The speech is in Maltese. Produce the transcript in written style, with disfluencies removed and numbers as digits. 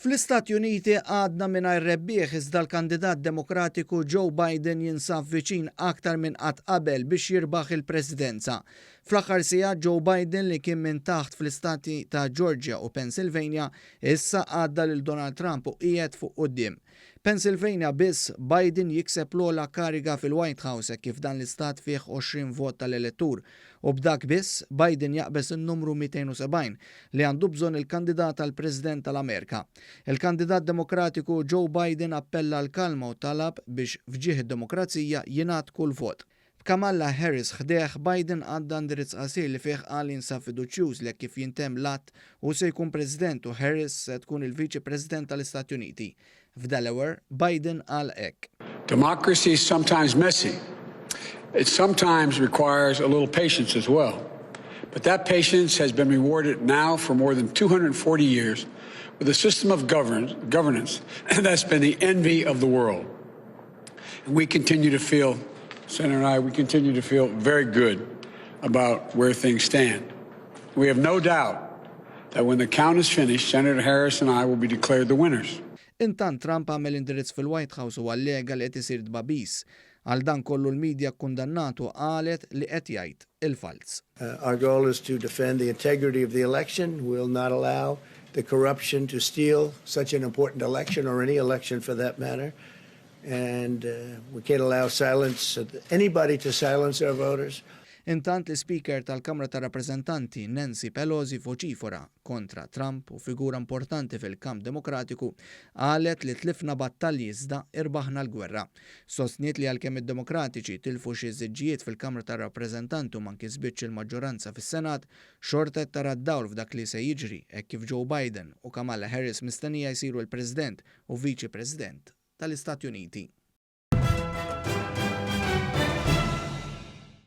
Fl-Istati Uniti għadna mingħajr rebbieħ, iżda l-kandidat Demokratiku Joe Biden jinsab viċin aktar minn qatt qabel biex jirbaħ il-Presidenza. Fl-aħħar sigħat Joe Biden, li kien minn taħt fl-istati ta' Georgia u Pennsylvania, issa għadda lil Donald Trump u qiegħed fuq quddiem. Pennsylvania biss, Biden jikseb l-ogħla kariga fil-White House hekk kif dan l-istat fih 20 vot tal-elettur u b'dak biss Biden jaqbeż in-numru 270 li għandu bżonn il-kandidat għal President tal-Amerika. Il-kandidat Demokratiku Joe Biden appella l-kalma u talab biex f'ġieħ id-demokrazija jingħadd kull vot. B'Kamala Harris ħdejh, Biden għadda indirizz qasir li fih qal jinsab fiduċjuż li kif jintemm l-għadd hu se jkun President u Harris se tkun il-Viċi President tal-Istati Uniti. F'Delaware, Biden qal hekk. Democracy is sometimes messy. It sometimes requires a little patience as well. But that patience has been rewarded now for more than 240 years with a system of governance that's been the envy of the world. And we continue to feel, Senator and I, we continue to feel very good about where things stand. We have no doubt that when the count is finished, Senator Harris and I will be declared the winners. Intant Trump għamel indirizz fil-White House u allega li qed isir tbagħbis. Għal dan kollu l-medja kundannatu, qalet li qed jgħid il-falz. Our goal is to defend the integrity of the election. We'll not allow the corruption to steal such an important election, or any election for that matter. And we can't allow silence anybody to silence our voters. Intant l-Speaker tal-Kamra ta' Rappresentanti Nancy Pelosi voċifera kontra Trump u figura importanti fil-kamp Demokratiku qalet li tlifna battalji iżda irbaħna l-gwerra. Sostniet li għalkemm id-Demokratiċi tilfu xi siġġijiet fil-Kamra ta' Rappresentanti u ma nkisbitx il-maġġoranza fis-Senat, xorta tara d-dawl f'dak li se jiġri hekk kif Joe Biden u Kamala Harris mistennija jsiru l-President u Viċi President tal-Istati Uniti.